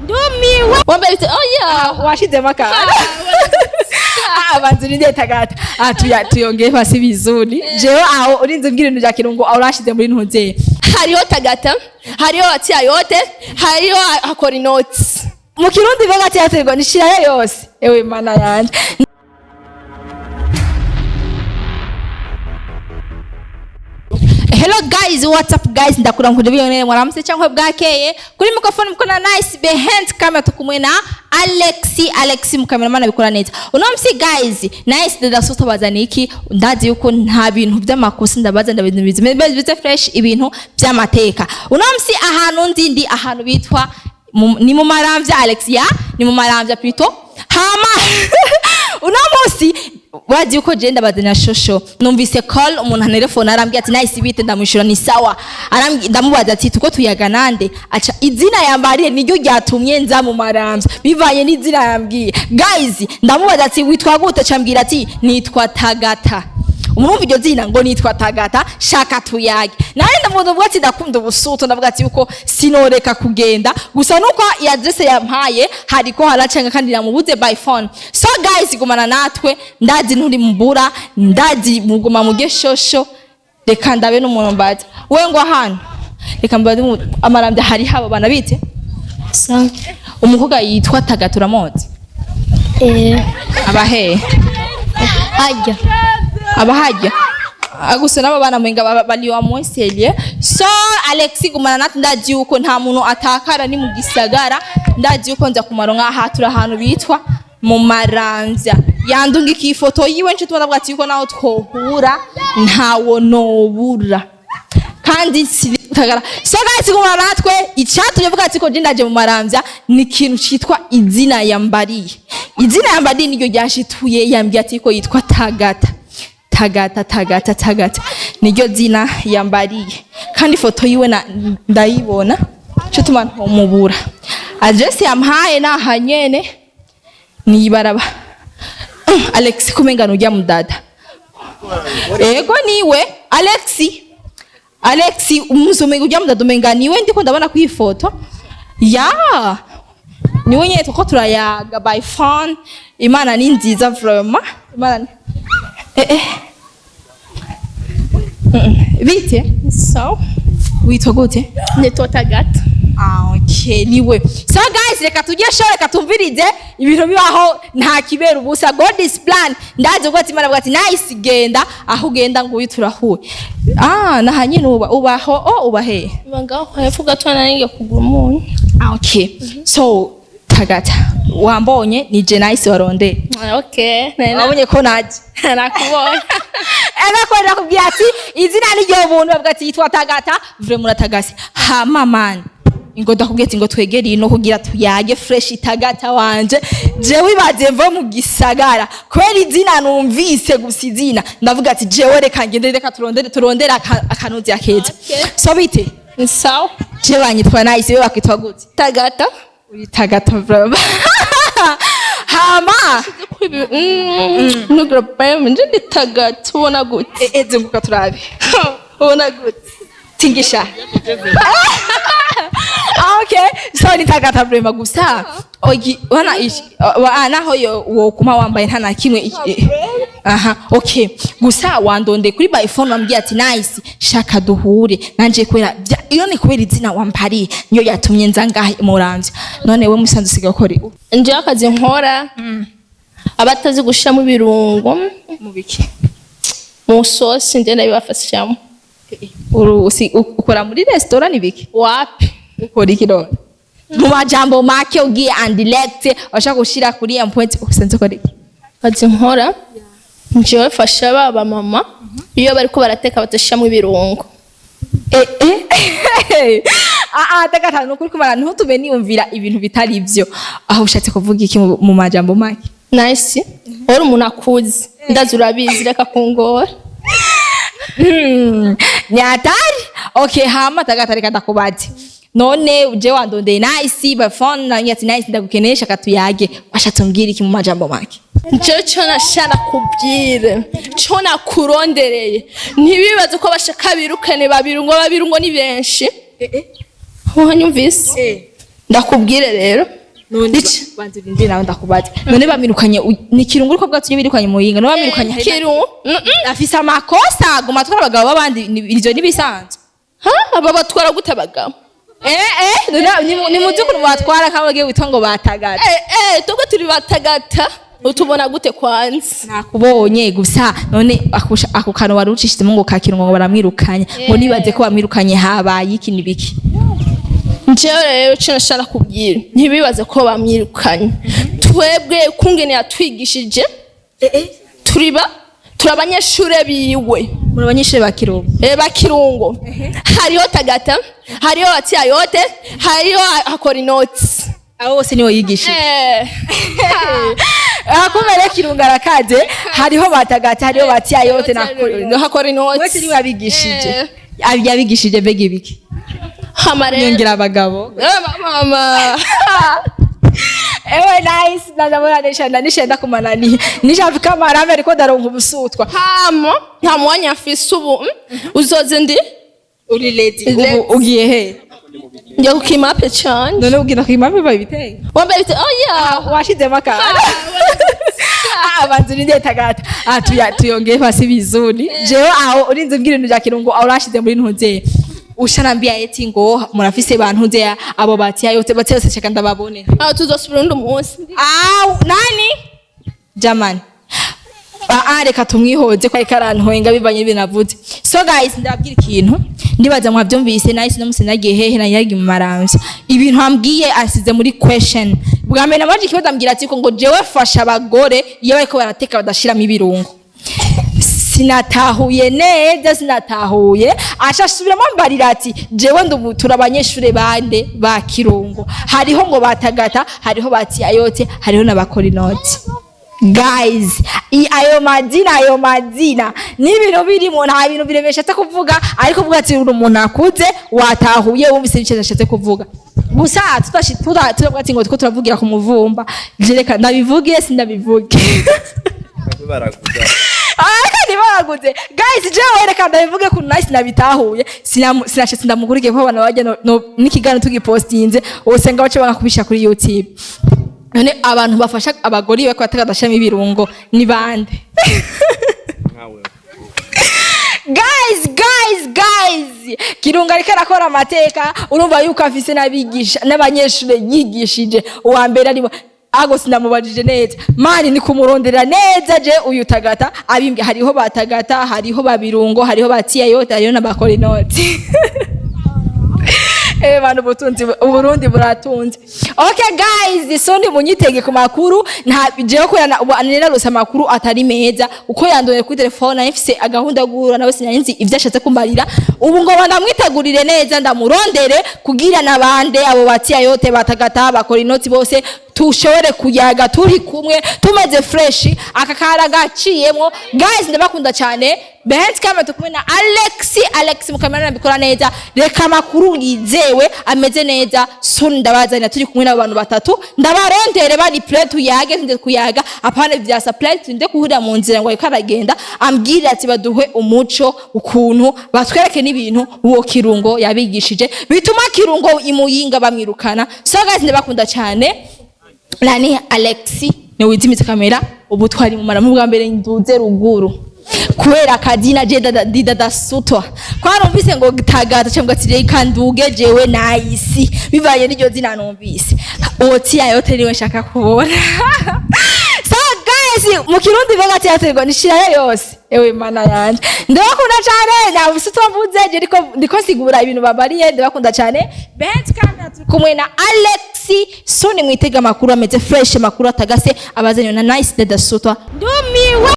Ndumiwe. Wambaye bite? Oya. Washizemo akantu. Ah, banza urinde, Tagata. Ah, tuya tuyongeye pasi bizuri. Jewe aho urinze umbwira ibintu bya kirungo, aho urashize muri ntuze. Hariho Tagata, hariho atia yote, hariho akora inoti. Mu Kirundi vuga ati yaterwa nishirayo yose. Ewe Mana yanje. Hello guys, what's up guys? Ndakura nkuje biyonere, mwaramutse cyangwa bwakeye. Kuri microphone mukona Nice, behind camera tukumwe na Alexi. Alexi mu cameraman abikora neza. Uno msi guys, Nice dada soto bazana iki? Ndazi yuko nta bintu by'amakosa ndabaza, ndabintu bizima fresh, ibintu by'amateka. Uno msi ahantu ndi, ndi ahantu bitwa ni mu Maramvya, Alex, ya ni mu Maramvya plutôt. Hama uno munsi wazi yuko je ndabazana shosho. Numvise call, umuntu antelefone arambwira ati: "Nice, bite?" Ndamwishura ni sawa. Arambwira, ndamubaza ati: "Tuko tuyaga nande?" Aca izina yambariye niryo ryatumye nza mu Maramvya, bivanye n'izina yambwiye. Guys, ndamubaza ati: "Witwa gute?" Acambwira ati: "Nitwa Tagata." Umurumva iryo zina ngo nitwa Tagata, shaka tuyage nawe. Ndamubaza ati: "Ndakunda ubusuto." Ndavuga ati yuko sinoreka kugenda gusa nuko iyi adresse yampaye hariko haracanga kandi namubuze by phone. So guys, gumana natwe, ndazi nturi mubura, ndazi muguma muge shosho. Reka ndabe n'umuntu mbaza we ngo hano, reka mbaze Amarambya hari habo bana bite? Sa. Umukobwa yitwa Tagata uramuzi? Eh. Abahehe? Hajya. Abahajya gusa nabo bana mwenga bali wa mwenselie. So Alexi, gumana natwe, ndazi yuko nta muntu atakara ni mu gisagara. Ndazi yuko nza kumaro nkaha turi ahantu bitwa mu Maramvya. Yandungika ifoto yiwe nce tubona ati yuko naho twohura ntawo nobura kandi sitagara. So guys, gumana natwe. Icyatumye vuga ati ko je ndaje mu Maramvya ni ikintu citwa izina yambariye. Izina yambariye niryo ryashituye. Yambwiye ati ko yitwa Tagata. Tagata, Tagata, Tagata niryo zina yambariye, kandi ifoto yiwe ndayibona cyo tuma ntomubura. Adresse yampaye naha nyene nibaraba. Alex, kumenga nujya mudada. Ego, niwe Alexi. Alexi, umuzumenga ujya mudada, umenga niwe ndiko ndabona ku ifoto ya niwe nyene tuko turayaga by phone. Imana ni nziza vraiment, Imana ni eh eh. Bite? So. Witwa gute? Nitwa Tagata. Ah, okay, niwe. So guys, reka tujye show, reka tumvirize ibintu bibaho, nta kibera ubusa. God is plan. Ndazi ubwo ati Imana avuga ati: "Nice, genda aho ugenda nguyu turahuye." Ah, naha nyine uba ubaho oh uba he? Ngaho hepfo gato, nari kugura umunyu. Ah, okay. So Tagata, wambonye, ni je Nice waronde. Ah, okay. Nari Wabonye ko naje. nakubonye. Ega ko nakubwiye ati izina ni ryo buntu, bavuga ati yitwa Tagata, vraiment uratagase. Hama man, ingo ndakubwiye ati ngo twegere ino kugira tuyage fresh. Tagata wanje, jewe ibaze mvo mu gisagara kubera izina numvise gusa izina, ndavuga ati jewe reka ngende, reka turondere akanuzi akeza. Okay. So bite? Ni sawa. Je banyitwa Nice, we bakitwa gute? Tagata. Uri Tagata vraiment. Hama Ntugire problème, nje ndi Tagata, ubona gute? Zunguka turabe. Ubona gute? Tingisha. Ah, okay, so ni Tagata vraiment gusa ogi wana ishi naho yo wokuma wambaye nta na kimwe aha. Okay, gusa wandonde kuri by phone, wambwiye ati: "Nice, shaka duhure." Nanje kubera iyo ni kubera izina wampariye niyo yatumye nza ngaha Muramvya. None we musanze usigaye ukora Njewe akazi nkora, abatazi gushiramo ibirungo mu biki? Mu sosi, nje ndabibafashamo. Ukora muri restaurant ni biki? Wapi. Ukora iki none mu majambo make, ugiye en direct washaka gushira kuri ya point, usanze ukora iki? Akazi nkora, njewe fasha baba mama iyo bariko barateka badashiramo ibirungo. Eh eh, ah ah, Tagata, nukuri kumara ntutume niyumvira ibintu bitari ivyo. Aho ushatse kuvuga iki mu majambo make? Nice, uri umuntu akuzi, ndazi urabizi, reka kungora. Ni hatari. Okay, hama Tagata, reka ndakubaze. None je wandondeye Nice by phone na ati: "Nice, ndagukenesha katuyage." Washatse umbwira iki mu majambo make? Njewe co nashaka kubwire, co nakurondereye, ntibibaze ko bashaka birukane babirungo. Babirungo ni benshi, wanyumvise? Ndakubwire rero. None Iki? Banza urindire nawe ndakubaza. None bamirukanye ni Kirungu uriko bwatumye birukanye Muyinga? None bamirukanye hari Kirungu. Afise amakosa aguma atwara abagabo b'abandi, ivyo nibisanzwe. Ha, aba batwara gute abagabo? None nimuzi ukuntu batwara nk'abagiye witwa ngo batagata. Twebwe turi batagata, utubona gute kwanza? Nakubonye gusa. None ako kantu wari ucishijemo ngo ka Kirungu, ngo baramwirukanye, ngo nibaze ko bamwirukanye, habaye iki n'ibiki? Njyewe rero icyo nashaka kubwira, ntibibaze ko bamwirukanye. Twebwe kungene yatwigishije, turiba turi abanyeshure biwe. Muri abanyeshuri ba Kirungu? Ba Kirungo. Hariho Tagata, hariho Atiyayote, hariho akora inoti. Abo bose niwe yigishije? Akumere Kirungu arakaze. Hariho batagata, hariho batiyayote na hakora wese inoti. Niwe yabigishije? Eh. Yabigishije mbega ibiki? Hama rero Nyongera abagabo. Mama. Ewe Nice, ndabona nishanda nishenda kumanani nishafika marame ariko ndaronka ubusutwa. Hama nta mwanya mfise ubu, uzoze ndi Uri ready ubu? Ready. Ugiye he? Njya kukimape canje. None ugira kuyimape babiteye? Wambaye bite? Oya. Washizemo akantu. Ah, banza urinde Tagata. Ah, tuya tuyongeye pasi bizuri. Jewe aho urinze ubwira ibintu bya Kirungu, aho urashize muri ntuze ushanambia eti ngo murafise bantuze abo batiya yote batiya yose, shaka ndababone. Aho tuzosubira undi munsi. Ah, nani jamani? Ah, reka tumwihoze ko ariko arantoyenga bivanye n'ibintu navuze. So guys, ndababwira ikintu, ndibaza mwabyumvise. Nice no musi nagiye hehe? Nagiye mu Maramvya. Ibintu ambwiye asize muri question. Bwa mbere namaje ikibazo, ambwira ati ko ngo jewe fasha abagore iyo bariko barateka badashiramo ibirungo. Sinatahuye neza, sinatahuye. Aca asubiramo mbarira ati jewe ndubutura abanyeshure bande ba Kirungo. Hariho ngo batagata, hariho batiyayote, hariho n'abakora inoti. Guys, ayo mazina n'ibintu birimo, nta bintu biremesha ashatse kuvuga, ariko kuvuga ati uri umuntu akuze, watahuye, wumvise icyo ashatse kuvuga. Gusa turavuga ati ngo two turavugira ku muvumba. Je reka ndabivuge, sindabivuge. Baraguza. Kandi baraguze. Guys, jewe reka ndabivuge ku Nice nabitahuye. Sinashitse ndamukurikiye kuko abantu bajya n'ikiganiro tugipostinze usanga bace bakakubisha kuri YouTube. None abantu bafasha abagore iyo bariko bateka badashiramo ibirungo ni bande? Nkawe. Guys, guys, guys, Kirunga ariko arakora amateka. Urumva yuko afise n'abigisha n'abanyeshure yigishije. Uwa mbere arimo ago sinamubajije neza mani, ni kumurondera neza. Je uyu Tagata abimbwe, hariho batagata, hariho babirungo, hariho batiyayote, hariho n'abakora inoti. Bantu, ubutunzi Uburundi buratunze. Okay guys, so ndi munyitege ku makuru. Nta jewe ko yana ubu narose amakuru atari meza uko yandoye kuri telefone. Nari mfise agahunda yo guhura nawe, sinari nzi ivyo ashatse kumbarira. Ubu ngo ndamwitegurire neza, ndamurondere kugira nabande abo batiyayote, batagata, bakora inoti bose tushobore kuyaga turi kumwe tumeze fresh. Aka kara gaciyemwo. Guys, ndabakunda cyane. Behind camera turi kumwe na Alex. Alex mukamera nabikora neza. Reka amakuru yizewe ameze neza soon ndabazanira turi kumwe n'abo bantu batatu. Ndabarondere bari prêt, tuyage, tunde kuyaga, apana vya surprise. Tunde kuhurira mu nzira ngo ariko aragenda ambwira ati baduhe umuco ukuntu batwereke n'ibintu uwo Kirungo yabigishije bituma Kirungo imuyinga bamwirukana. So guys, ndabakunda cyane. Nani Alexi ni wizimitse kamera. Ubu twari mu maramu bwa mbere nduze ruguru kubera akazina je didadasutwa kwarumvise ngo Tagata cyangwa ati reka nduge jewe Nayisi bivanye n'iryo zina numvise. Uwo tiyayote niwe nshaka kubona. So guys, mu Kirundi venga tiyaterwa nishirayo yose. Ewe mana yanje, ndabakunda cyane. Nta busutwa mvuze je, ndiko sigura ibintu babariye. Ndabakunda cyane. Behind camera turi kumwe na Alexi. Soni mwitega amakuru ameze fresh, amakuru atagase abazanye na Nice Dada Sutwa. Ndumiwe.